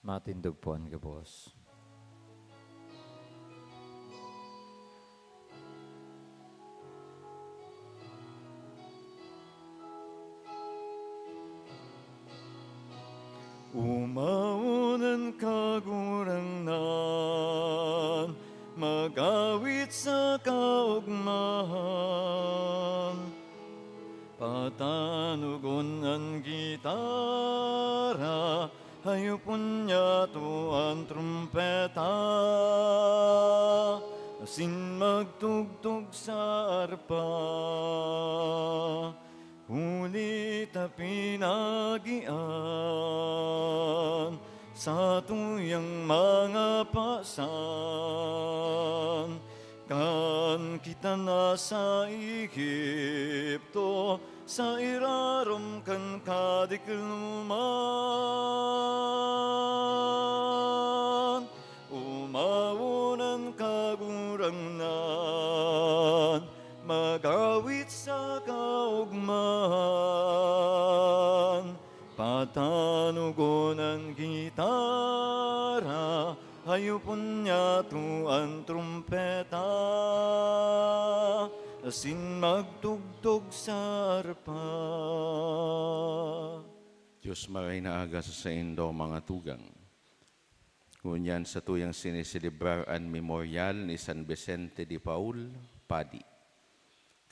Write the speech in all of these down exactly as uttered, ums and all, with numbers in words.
Matindog po an gabos. Umawon an Kagurangnan, mag-awit sa kaogmahan. Patanogon an gitara, hayopon niyato an trumpeta, asin magtugtog sa arpa. Huli ta pinagian satuyang mga pasan, kan kita nasa Egipto, sa irarom kan kadikloman. Umawon an Kagurangnan, mag-awit sa kaogmahan. Patanogon an gitara, hayopon niyato an trumpeta, asin magtugtog sa arpa. Dios maray na aga sa saindo, mga tugang. Ngunyan satuyang siniselebrar an memoryal ni San Vicente de Paul, Padi.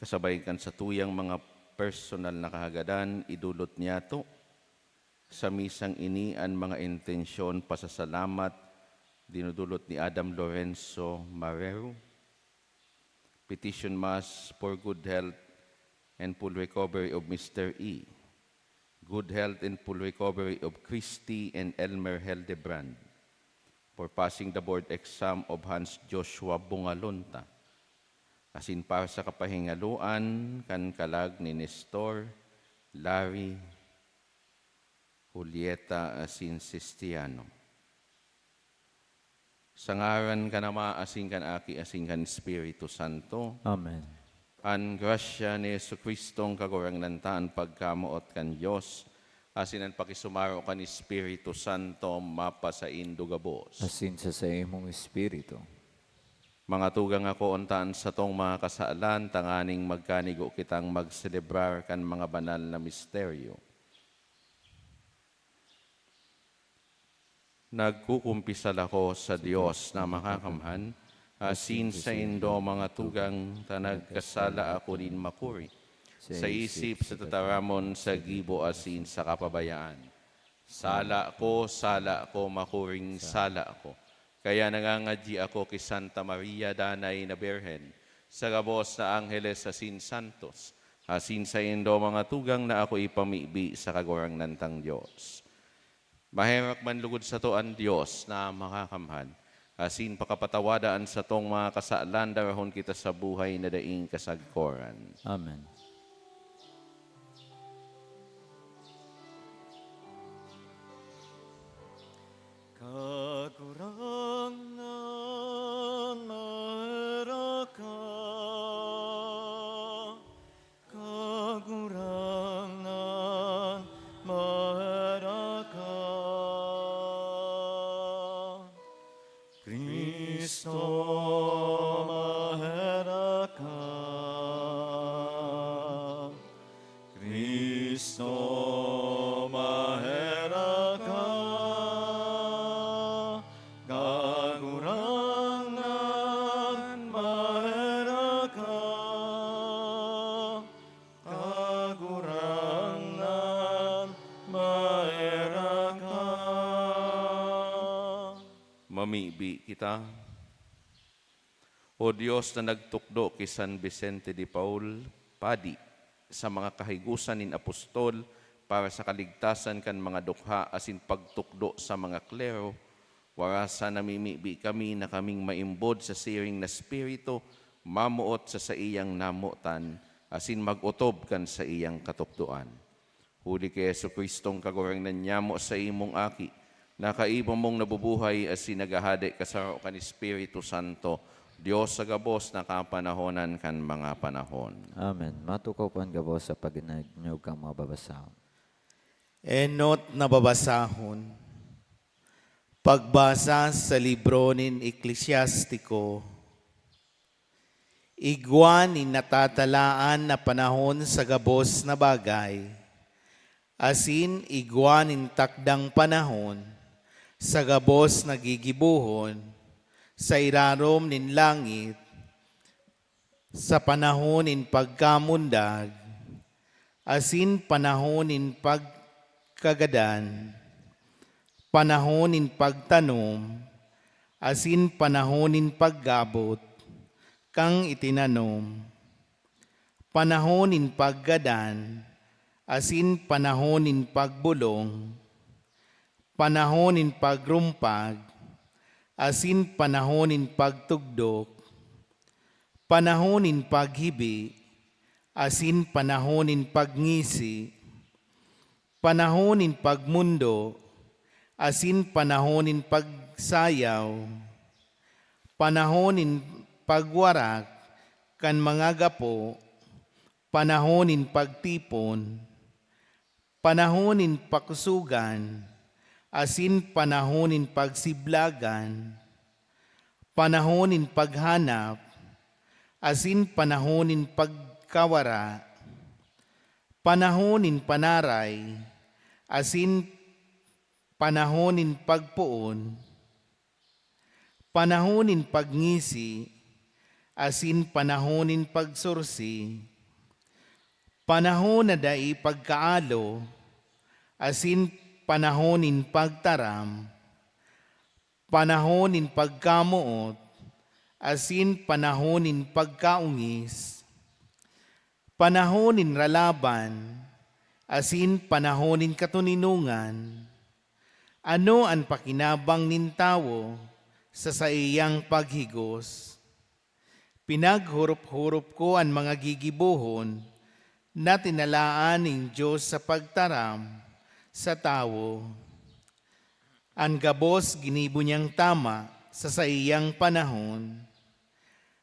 Kasabay kan satuyang mga personal na kahagadan, idolot niyato sa misang ini an mga intensyon pasasalamat dinodolot ni Adam Lorenzo Marrero, petition Mass for good health and full recovery of Mister E, good health and full recovery of Christy and Elmer Hildebrand, for passing the board exam of Hans Joshua Bungalonta, asin para sa kapahingaloan kan kalag ni Nestor, Larry, Julieta, asin Sistiano. Sa ngaran kan Ama, asin kan Aki, asin kan Espiritu Santo. Amen. An grasya ni Jesu-Cristong Kagurangnan ta, an pagkamoot kan Dios, asin an pakisumaro kan Espiritu Santo mapasaindo gabos. Asin sa saimong espiritu. Mga tugang, akoon ta an satong mga kasalan tanganing magkanigo kitang magselebrar kan mga banal na misteryo. Nagkukumpisal ako sa Dios na makakamhan, asin saindo, mga tugang, ta nagkasala ako nin makuri, sa isip, sa tataramon, sa gibo, asin sa kapabayaan. Sala ko, sala ko, makuring sala ko. Kaya nangangadyi ako ki Santa Maria, Danay na Birhen, sa gabos na angheles asin santos, asin saindo, mga tugang, na ako ipamibi sa Kagurangnan tang Dios. Maherak man lugod sato an Dios na makakamhan, asin pakapatawada an satong mga kasalan, darahon kita sa buhay na daing kasagkoran. Amen. Kagurangnan, maherak ka. Kagurangnan, maherak ka. Cristo, maherak ka. Cristo, maherak ka. Kagurangnan, maherak ka. Kagurangnan, maherak ka. Mamibi kita. O Dios na nagtukdo ki San Vicente de Paul, Padi, sa mga kahigosan nin apostol para sa kaligtasan kan mga dukha asin pagtukdo sa mga klero, warasa namimibi kami na kaming maimbod sa siring na espiritu, mamoot sa saiyang namotan, asin mag-otob kan saiyang katukdoan. Huli ki Jesu-Cristong Kagurangnan nyamo, saimong Aki, na kaiba mong nabubuhay asin naghahade kasaro kan Espiritu Santo, Dios sa gabos na kapanahonan kan mga panahon. Amen. Matukaw po an gabos sa paghinanyog kan mga babasahon. Enot na babasahon. Pagbasa sa libro nin Eklesiastiko. Igwa nin natatalaan na panahon sa gabos na bagay, asin igwa nin takdang panahon sa gabos na gigibohon sa irarom nin langit, sa panahon nin pagkamundag, asin panahon nin pagkagadan, panahon nin pagtanom, asin panahon nin paggabot kan itinanom, panahon nin paggadan, asin panahon nin pagbolong, panahon nin pagrumpag, asin panahon nin pagtugdok, panahon nin paghibi, asin panahon nin pagngisi, panahon nin pagmondo, asin panahon nin pagsayaw, panahon nin pagwarak kan mga gapo, panahon nin pagtipon, panahon nin pakosogan, asin panahon nin pagsiblagan, panahon nin paghanap, asin panahon nin pagkawara, panahon nin panaray, asin panahon nin pagpoon, panahon nin pagngisi, asin panahon nin pagsursi, panahon na dai pagkaalo, asin panahon nin pagtaram, panahon nin pagkamoot, asin panahon nin pagkaongis, panahon nin ralaban, asin panahon nin katoninongan. Ano an pakinabang nin tawo sa saiyang paghigos? Pinaghorop-horop ko an mga gigibohon na tinalaan nin Dios sa pagtaram sa tawo. An gabos ginibo niyang tama sa saiyang panahon.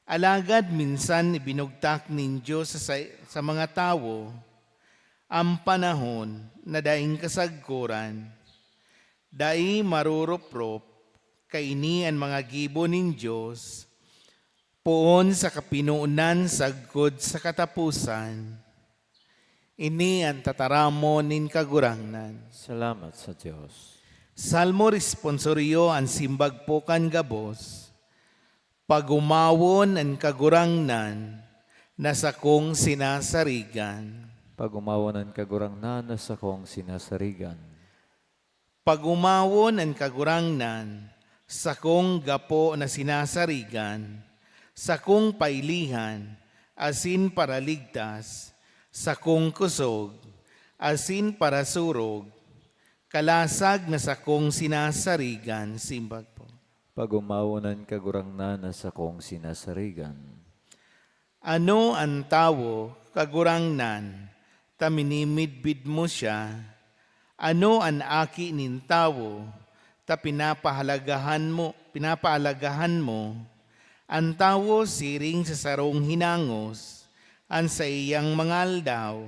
Alagad minsan ibinugtak nin Dios sa, sa, sa mga tawo an panahon na daing kasagkoran. Dai maruruprop kaini an mga gibo nin Dios, poon sa kapinonan sagkod sa kataposan. Ini an tataramon nin Kagurangnan. Salamat sa Dios. Salmo responsorio, an simbag po kan gabos. Pagomawon an Kagurangnan na sakong sinasarigan. Pagomawon an Kagurangnan na sakong sinasarigan. Pagomawon an Kagurangnan, sakong gapo na sinasarigan, sakong pailihan, asin paraligtas, sakong kusog, asin parasurog, kalasag na sakong sinasarigan, simbag po. Pagomawon an Kagurangnan na sakong sinasarigan. Ano an tawo, Kagurangnan, ta minimidbid mo siya? Ano an aki nin tawo, ta pinapahalagahan mo, pinapaalagahan mo? An tawo siring sa sarong hinangos, an saiyang mga aldaw,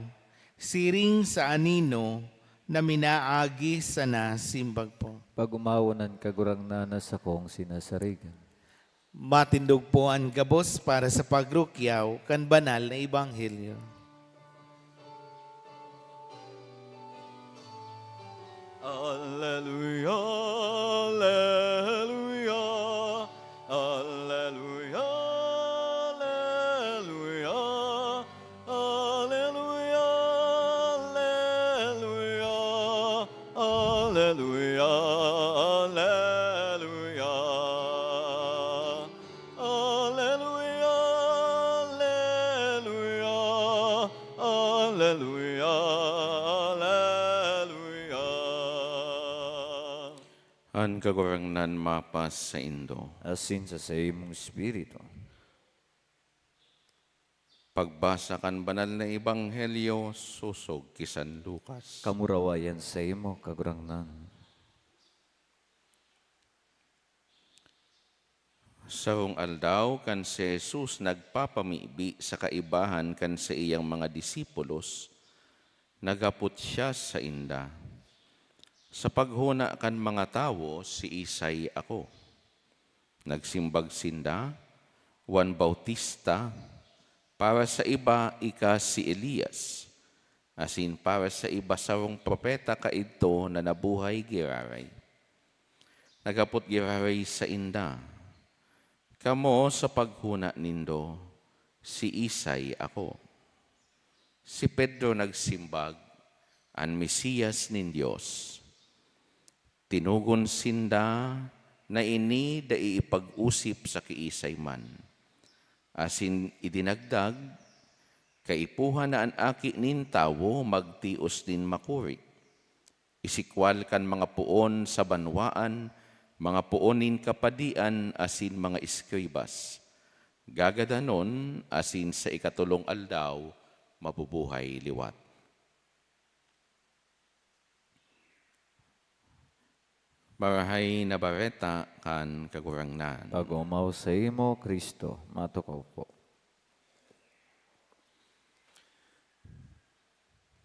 siring sa anino na minaagi sana, simbag po. Pagomawon an Kagurangnan na sakong sinasarigan. Matindog po an gabos para sa pagrukyaw kan banal na ebanghelyo. Alleluia, alleluia, alleluia, alleluia, alleluia, alleluia, alleluia, alleluia. Alleluia, alleluia, alleluia, alleluia. An Kagurangnan mapas saindo. Asin sa saimong espiritu. Pagbasa kan Banal na Ebanghelyo sosog ki San Lucas. Kamurawayan saimo, Kagurangnan. Sarong aldaw, kan si Jesus nagpapamibi sa kaibahan kan saiyang mga disipulos, naghapot siya sainda, Sa paghona kan mga tawo, siisay ako? Nagsimbag sinda, "Juan Bautista, para sa iba, ika si Elias, asin para sa iba, sarong propeta kaidto na nabuhay giraray." Naghapot giraray sainda, "Kamo, sa paghona nindo, siisay ako?" Si Pedro nagsimbag, "An Mesiyas nin Dios." Tinugon sinda na ini dai ipag-osip sa kiisay man. Asin idinagdag, "Kaipuhan na an Aki nin Tawo magtios nin makuri. Isikwal kan mga poon sa banwaan, mga poon nin kapadian asin mga eskribas. Gagadanon asin sa ikatolong aldaw mabubuhay liwat." Marahay na Bareta kan Kagurangnan. Pag-omaw saimo, Cristo. Matukaw po.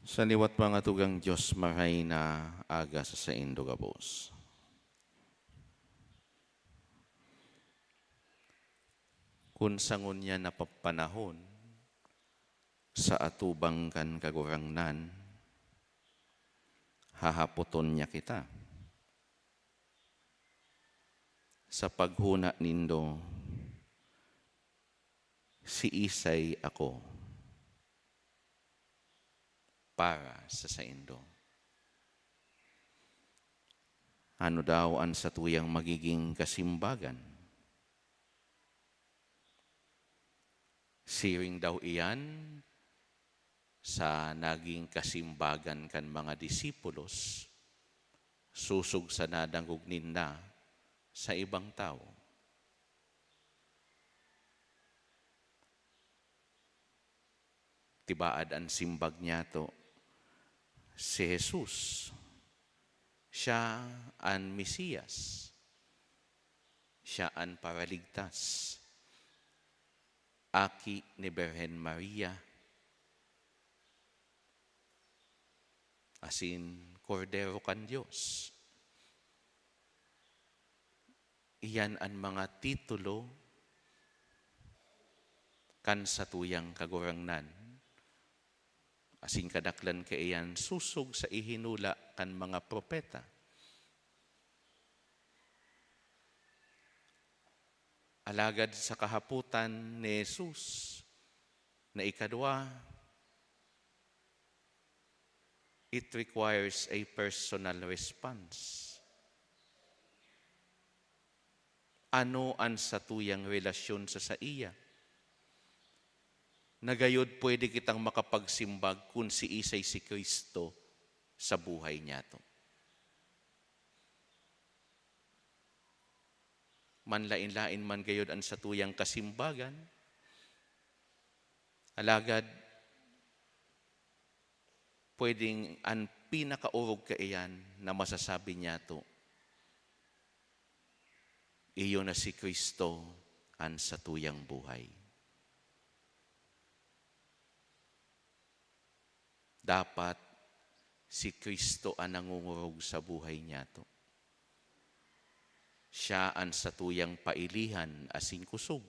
Sa liwat, mga tugang Dios, marahay na aga sa saindo gabos. Kun sa ngunyan na papanahon, sa atubang kan Kagurangnan, hahapoton niya kita. Sa paghona nindo, "Siisay ako?" Para sa saindo. Ano daw an satuyang magiging kasimbagan? Siring daw iyan sa naging kasimbagan kan mga disipulos, sosog sa nadangog ninda sa ibang tawo. Tibaad an simbag niyato, si Jesus, siya an Mesiyas, siya an Paraligtas, Aki ni Birhen Maria, asin Kordero kan Dios. Iyan an mga titulo kan satuyang Kagurangnan, asin kadaklan kaiyan sosog sa ihinula kan mga propeta. Alagad sa kahapotan ni Jesus na ikadwa, it requires a personal response. Ano an satuyang relasyon sa saiya? Na gayod pwede kitang makapagsimbag kun siisay si Cristo sa buhay niyato. Manlaen-laen man gayod an satuyang kasimbagan, alagad pwedeng an pinakaorog kaiyan na masasabi niyato, iyo na si Cristo an satuyang buhay. Dapat si Cristo an nangongorog sa buhay niyato. Siya an satuyang pailihan asin kusog.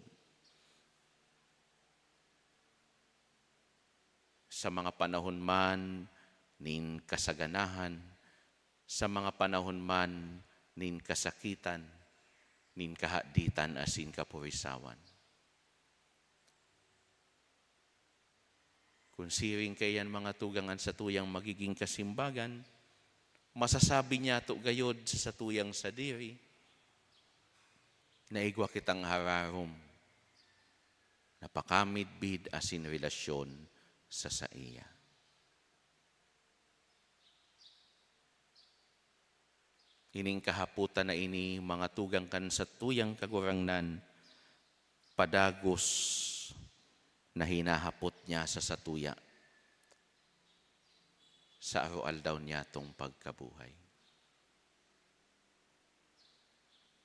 Sa mga panahon man nin kasaganahan, sa mga panahon man nin kasakitan, nin kahaditan asin kapurisawan. Kun siring kaiyan, mga tugang, an satuyang magiging kasimbagan, masasabi niyato gayod sa satuyang sadiri na igwa kitang hararom na pakamidbid asin relasyon sa saiya. Ining kahapotan na ini, mga tugang kan satuyang Kagurangnan, padagos na hinahapot niya sa satuya sa aroaldaw niyatong pagkabuhay.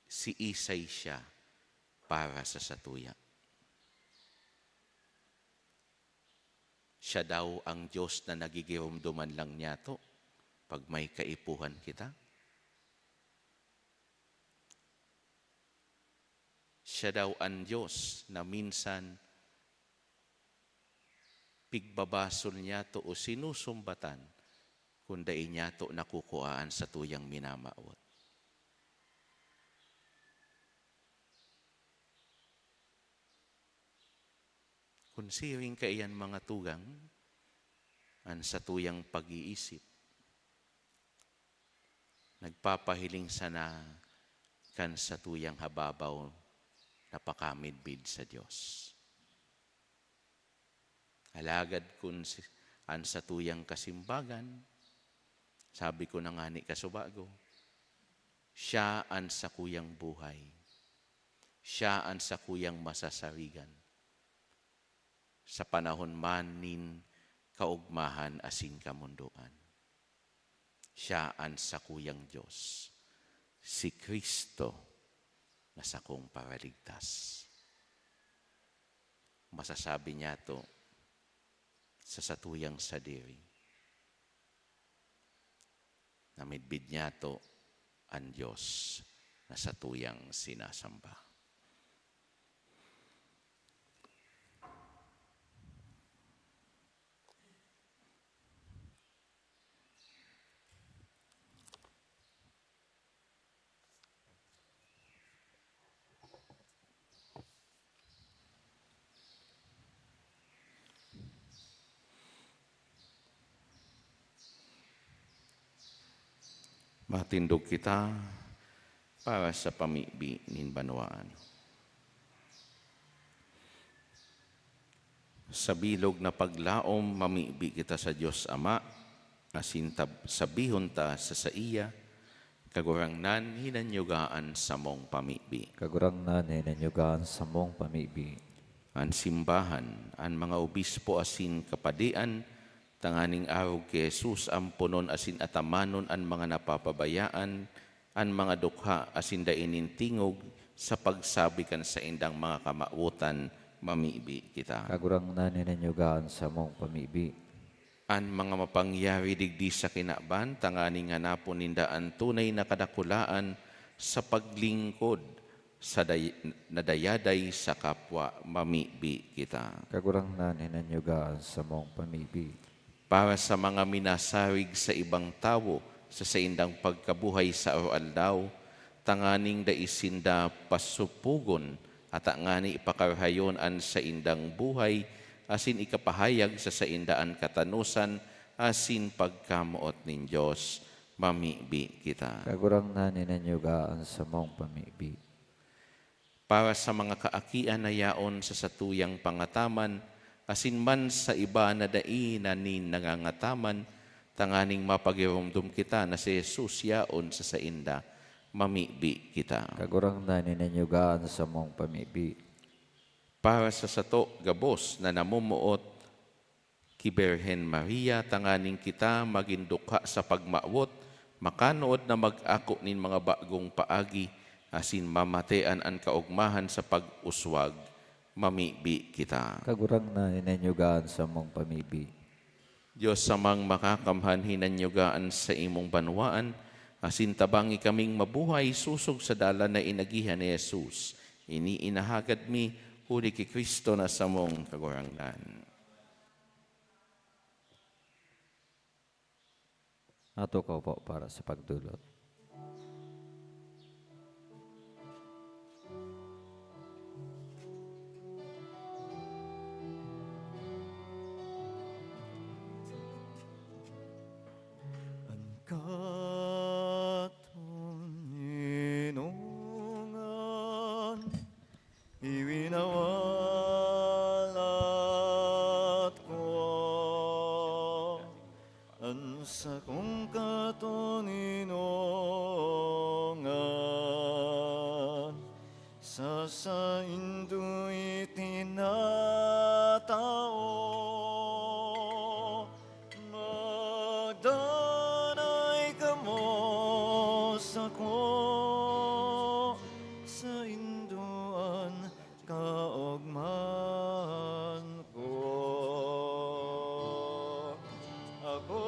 Siisay siya para sa satuya? Siya daw ang Dios na nagigiromdoman lang niyato, pag may kaipuhan kita? Siya daw an Dios na minsan pigbabasol niyato o sinusumbatan kun dai niyato nakukua an satuyang minamawot. Kun siring kaiyan, mga tugang, an satuyang pag-iisip, nagpapahiling sana kan satuyang hababaw na pakamidbid sa Dios. Alagad kun si, an satuyang kasimbagan, sabi ko na ngani kasubago, siya an sakuyang buhay. Siya an sakuyang masasarigan, sa panahon man nin kaogmahan asin kamondoan. Siya an sakuyang Dios, si Cristo na sakong Paraligtas. Masasabi niyato sa satuyang sadiri, namidbid niyato an Dios na satuyang sinasamba. Matindog kita para sa pamibi nin banwaan. Sa bilog na paglaom, mamibi kita sa Dios Ama, asin tab-, sabihon ta sa saiya, "Kagurangnan, hinanyuga an samong pamibi." Kagurangnan, hinanyuga an samong pamibi. An simbahan, an mga obispo asin kapadian, tanganing arog ki Jesus amponon asin atamanon an mga napapabayaan, an mga dukha asin dai nin tingog sa pagsabi kan saindang mga kamawotan, mamibi kita. Kagurangnan, hinanyuga an samong pamibi. An mga mapangyari digdi sa kinaban, tanganing hanapon ninda an tunay na kadakulaan sa paglingkod sa day-, na dayaday sa kapwa, mamibi kita. Kagurangnan, hinanyuga an samong pamibi. Para sa mga minasarig sa ibang tawo sa saindang pagkabuhay sa aroaldaw, tanganing dai sinda pasupugon, ata ngani pakarahayon an saindang buhay, asin ikapahayag sa sainda an katanosan asin pagkamoot nin Dios, mamibi kita. Kagurangnan, hinanyuga an samong pamibi. Para sa mga kaakian na yaon sa satuyang pangataman, asin man sa iba na dai na nin nangangataman, tanganing mapagiromdom kita na si Jesus yaon sa sainda, mamibi kita. Kagurangnan, hinanyuga an samong pamibi. Para sa sato gabos na namumuot ki Birhen Maria, tanganing kita magin dukha sa pagmawot, makanood na mag-ako nin mga bagong paagi, asin mamatean an kaogmahan sa pag-uswag, mamibi kita. Kagurangnan, hinanyuga an samong pamibi. Dios Amang Makakamhan, hinanyuga an saimong banwaan, asin tabangi kaming mabuhay sosog sa dalan na inagihan ni Jesus. Ini inahagad mi huli ki Cristo na samong Kagurangnan. Ato ka po para sa pagdulot. An katoninongan, iwinawalat ko an sakong katoninongan, sa saindo itinatao. Magdanay kamo sako, saindo an kaogmahan ko. Ako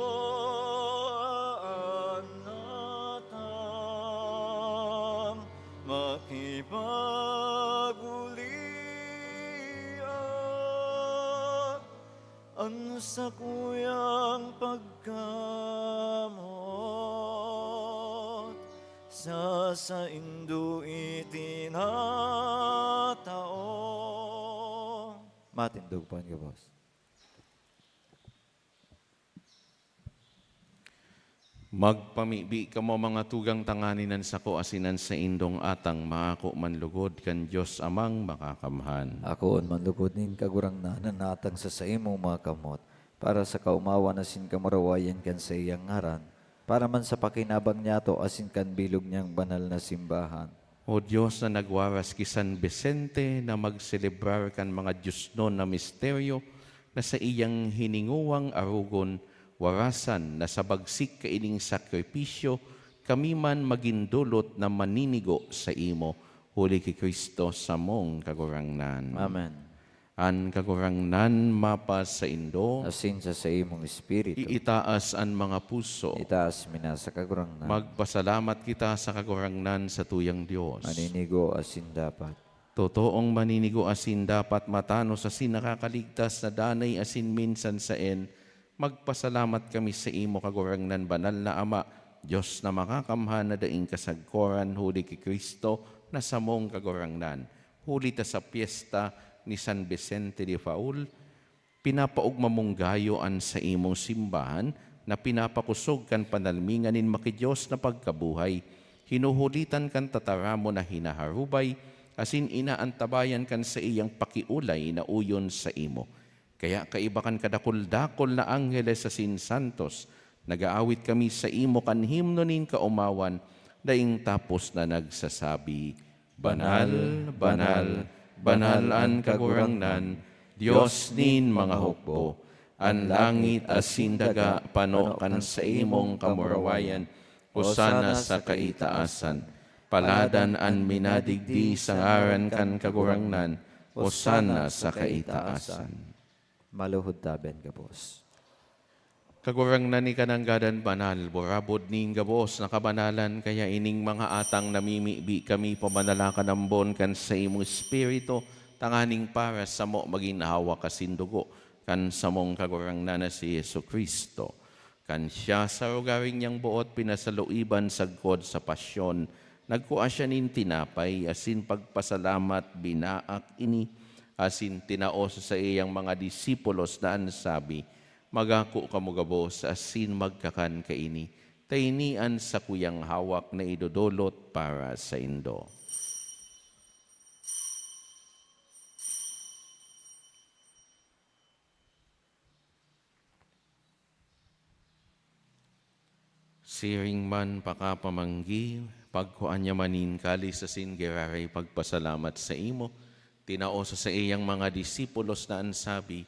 Ipagulia an sakuyang pagkamoot, sa saindo itinatao. Matindog po an gabos. Magpamibi kamo, mga tugang, tanganing an sako asin an saindong atang maako man lugod kan Dios Amang Makakamhan. Akoon man lugod nin Kagurangnan an atang sa saimong mga kamot, para sa kaomawan asin kamurawayan kan saiyang ngaran, para man sa pakinabang niyato asin kan bilog niyang banal na simbahan. O Dios na nagwaras ki San Vicente na magselebrar kan mga diosnon na misteryo na saiyang hiningowang arogon, warasan na sa bagsik kaining sakripisyo, kami man magin dolot na maninigo saimo, huli ki Cristo samong Kagurangnan. Amen. An Kagurangnan mapasaindo. Asin sa saimong espiritu. Iitaas an mga puso. Itaas mi na sa Kagurangnan. Magpasalamat kita sa Kagurangnan, sa tuyang Dios. Maninigo asin dapat. Totoong maninigo asin dapat, matanos asin nakakaligtas na danay asin minsan saen, magpasalamat kami saimo, Kagurangnan, banal na Ama, Dios na makakamhan na daing kasagkoran, huli ki Cristo na samong Kagurangnan. Huli ta sa pyesta ni San Vicente de Paul, pinapaogma mong gayo an saimong simbahan na pinapakosog kan panalmingan nin maki-Dios na pagkabuhay, hinuhulitan kan tataramon na hinaharubay, asin inaantabayan kan saiyang pakiolay na uyon saimo. Kaya kaiba kan kadakul-dakul na angheles asin santos, nag-aawit kami saimo kan himno nin kaomawan, daing tapos na nagsasabi, "Banal, banal, banal an Kagurangnan, Dios nin mga hukbo. An langit asin daga pano kan saimong kamurawayan. Hosana sa kaitaasan. Paladan an minadigdi sa ngaran kan Kagurangnan. Hosana sa kaitaasan." Maluhod taben gabos. Kagurangnan, ika nanggadan banal, burabod nin gabos na kabanalan, kaya ining mga atang namimibi kami pamanalakan ambon kan saimong Espiritu, tanganing para samo magin hawak asin dugo kan samong Kagurangnan na si Jesu-Cristo. Kan siya sa rogaring niyang boot pinasaluiban sagkod sa pasyon, nagkua siya nin tinapay asin pagpasalamat, binaak ini, asin tinao sa saiyang mga disipulos na an sabi, "Magako kamo gabos asin magkakan kaini, ta ini an sakuyang hawak na idodolot para saindo." Siring man pakapamanggi, pagkua niya man nin kalis asin giraray pagpasalamat saimo, tinao sa saiyang mga disipulos na an sabi,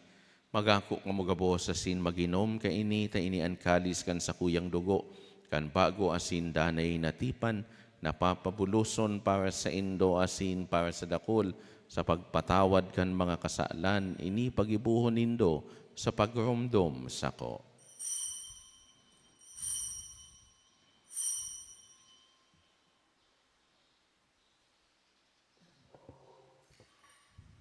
"Magako kamo gabos asin mag-inom kaini, ta ini an kalis kan sakuyang dugo, kan bago asin danay na tipan, na papabuloson para saindo asin para sa dakul, sa pagpatawad kan mga kasalan. Ini paggibohon nindo sa pagromdom sako."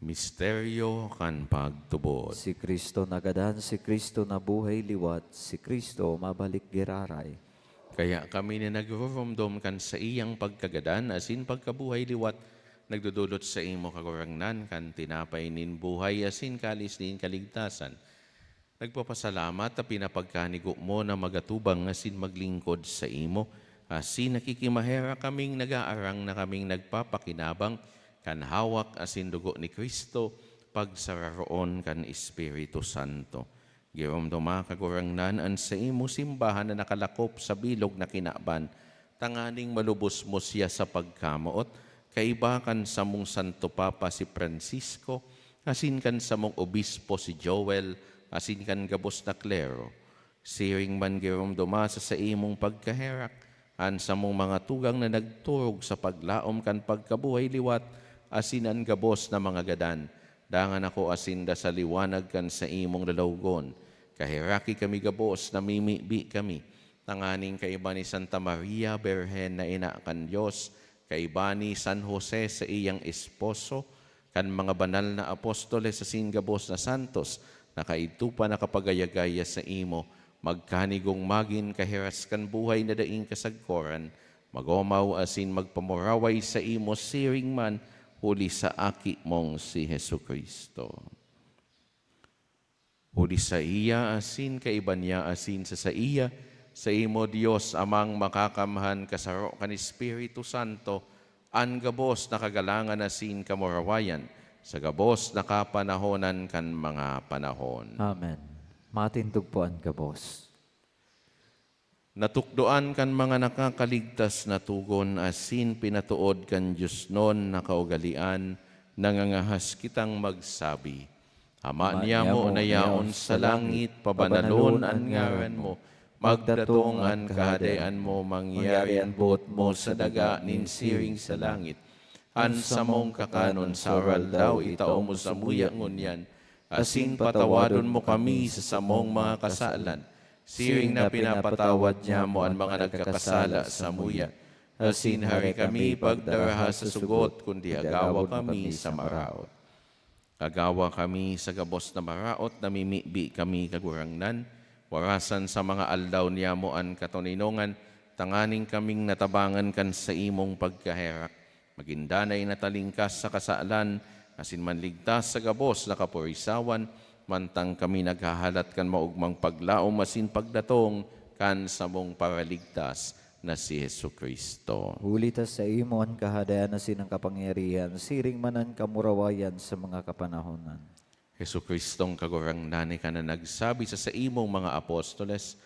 Misteryo kan pagtubod. Si Cristo nagadan, si Cristo nabuhay liwat, si Cristo mabalik giraray. Kaya kami na nagruromdom kan saiyang pagkagadan asin pagkabuhay liwat, nagdodolot saimo, Kagurangnan, kan tinapay nin buhay asin kalis nin kaligtasan. Nagpapasalamat ta pinapagkanigo mo na magatubang asin maglingkod saimo, asin nakikimaherak kaming nagaarang na kaming nagpapakinabang kan hawak asin dugo ni Cristo, pagsararoon kan Espiritu Santo. Giromdoma, Kagurangnan, an saimo simbahan na nakalakop sa bilog na kinaban, tanganing malubos mo siya sa pagkamoot, kaiba kan samong Santo Papa si Francisco, asin kan samong obispo si Joel, asin kan gabos na klero. Siring man giromdoma sa saimong pagkaherak an samong mga tugang na nagturog sa paglaom kan pagkabuhay liwat, asin an gabos na mga gadan. Dangan ako asinda sa liwanag kan saimong lalawogon. Kaheraki kami gabos, namimibi kami, tanganing kaiba ni Santa Maria, Birhen na ina kan Dios, Kaiba ni San Jose saiyang esposo, kan mga banal na apostoles asin gabos na santos na kaidto pa nakapagayagaya saimo, magkanigong magin kahiras kan buhay na daing kasagkoran, magomaw asin magpamuraway saimo siring man huli sa Aki mong si Jesu-Cristo. Huli saiya asin kaiba niya asin sa saiya, saimo, Dios Amang Makakamhan, kasaro kan Espiritu Santo, an gabos na kagalangan asin kamurawayan, sa gabos na kapanahonan kan mga panahon. Amen. Matindog po an gabos. Natukdoan kan mga nakakaligtas na togon asin pinatood kan diosnon na kaugalean, nangangahas kitang magsabi, Ama Ama niamo niamo na na yaon yaon sa sa langit, langit, pabanalon pabanalon an an ngaran ngaran mo. Mo. Magdatong an Kahadean mo, mangyari an boot mo sa daga nin siring sa langit. An samong kakanon sa aroaldaw itao mo samuya ngunyan, asin patawadon mo kami sa samong mga kasalan, siring na pinapatawad niamo an mga nagkakasala samuya. Asin hari kami pagdaraha sa sugot, kundi agawa kami sa maraot. Agawa kami sa gabos na maraot, namimibi kami, Kagurangnan, warasan sa mga aldaw niamo an katoninongan, tanganing kaming natabangan kan saimong pagkaherak, magin danay na talingkas sa kasalan, asin manligtas sa gabos na kaporisawan, mantang kami naghahalat kan maogmang paglaom asin pagdatong kan samong Paraligtas na si Jesu-Cristo. Huli ta saimo an kahadean asin an kapangyarihan, siring man an kamurawayan sa mga kapanahonan. Jesu-Cristong Kagurangnan, ika na nagsabi sa saimong mga apostoles,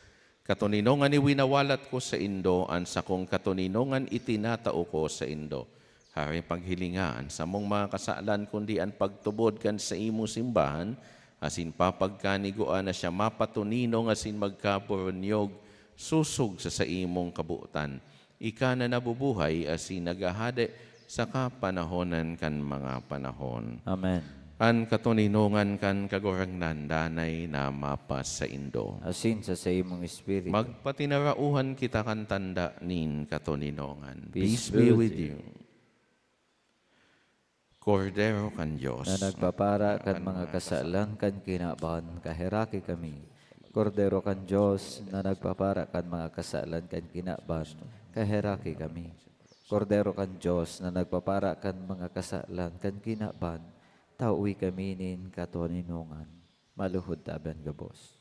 "Katoninongan iwinawalat ko saindo, an sakong katoninongan itinatao ko saindo." Hari, paghilinga an samong mga kasalan, kundi an pagtubod kan saimong simbahan, asin papagkanigoan na siya mapatoninong asin magkapurunyog sosog sa saimong kabotan. Ika na nabubuhay asin naghahade sa kapanahonan kan mga panahon. Amen. An katoninongan kan Kagurangnan danay na mapasaindo. Asin sa saimong espiritu. Magpatinarauhan kita kan tanda nin katoninongan. Peace be with you. Kordero kan Dios, na nagpapara kan mga kasalan kan kinaban, kaheraki kami. Kordero kan Dios, na nagpapara kan mga kasalan kan kinaban, kaheraki kami. Kordero kan Dios, na nagpapara kan mga kasalan kan kinaban, tawi kami nin katoninongan. Maluhod tabi an gabos.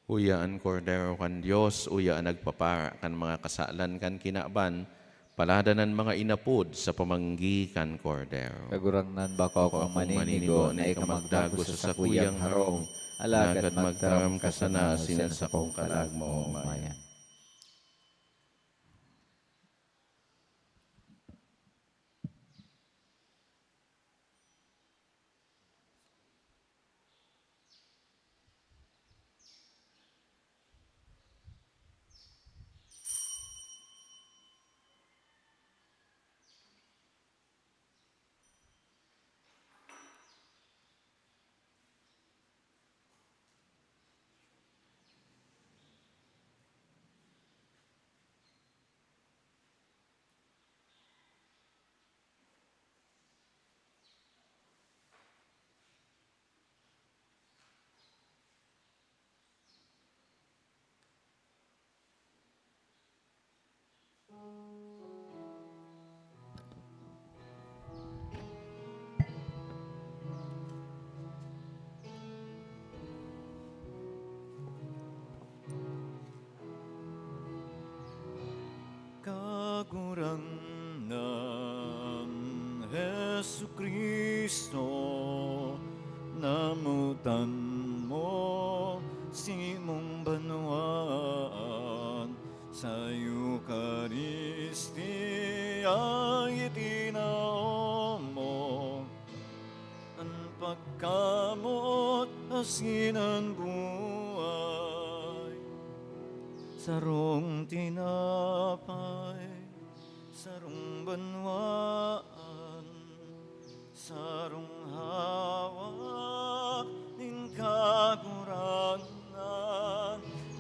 Uya an Kordero kan Dios, uya an nagpapara kan mga kasalan kan kinaban, paladan an mga inapod sa pamanggi kan Kordero. Kagurangnan, bako akong maninigo na ika magdagos sa sakuyang harong, alagad magtaram ka sana asin an sakong kalag maomayan. Kagurangnan Jesu-Cristo, namotan mo simong banwaan, sa Eukaristia itinao mo an pagkamoot asin an buhay. Sarong tinapay, sarong banwaan, sarong hawak nin Kagurangnan,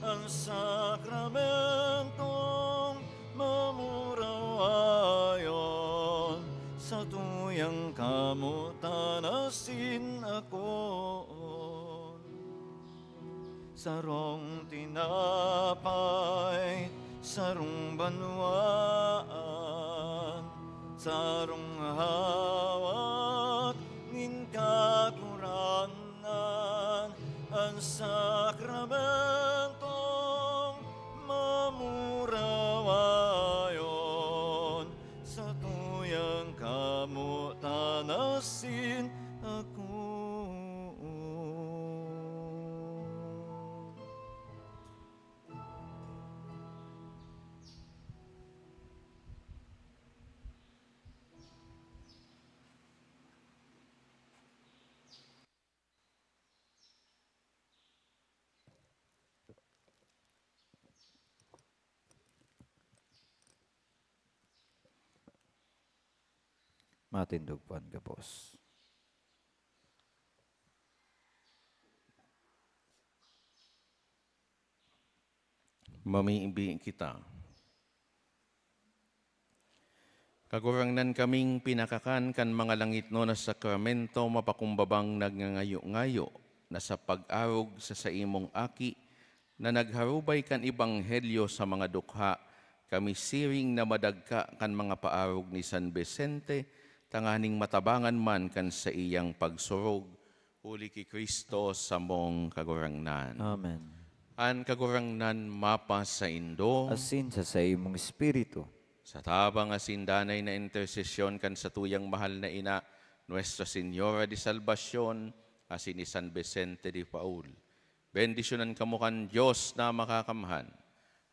an sakramentong mamurawayon, satuyang kamotan asin akoon. Sarong tinapay, sarong banwaan, sarong hawak nin Kagurangnan, an sakramentong mamurawayon, satuyang kamotan asin akoon. Matindog po an gabos. Mamibi kita. Kagurangnan, kaming pinakakan kan mga langitnon na sakramento, mapakumbabang nagngangayo-ngayo na sa pag-arog sa saimong Aki na nagharubay kan ebanghelyo sa mga dukha, kami siring na madagka kan mga paarog ni San Vicente, tanganing matabangan man kan saiyang pagsurog, huli ki Cristo samong Kagurangnan. Amen. An Kagurangnan mapasaindo. Asin sa saimong espiritu. Sa tabang asin danay na intersesyon kan satuyang mahal na ina, Nuestra Señora de Salvacion, asin ni San Vicente de Paul, bendisyonan kamo kan Dios na Makakamhan,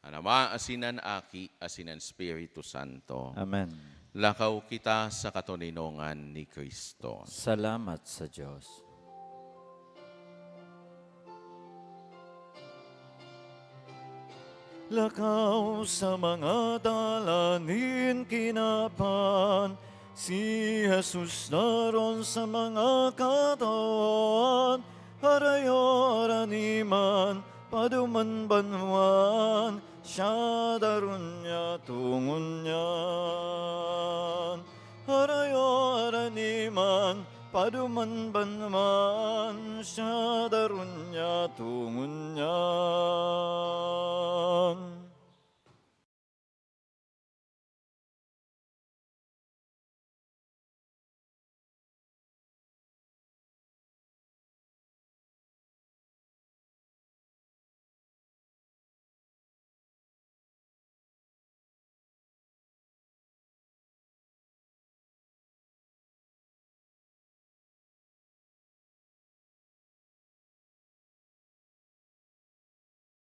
an Ama asin an Aki asin an Espiritu Santo. Amen. Lakaw kita sa katoninongan ni Cristo. Salamat sa Dios. Lakaw sa mga dalan nin kinaban, si Jesus naron sa mga katawan, harayo araniman, paduman banwaan, siya daron niya tungon niyan. Harayo araniman, paduman banwaan, siya daron niya tungon niyan.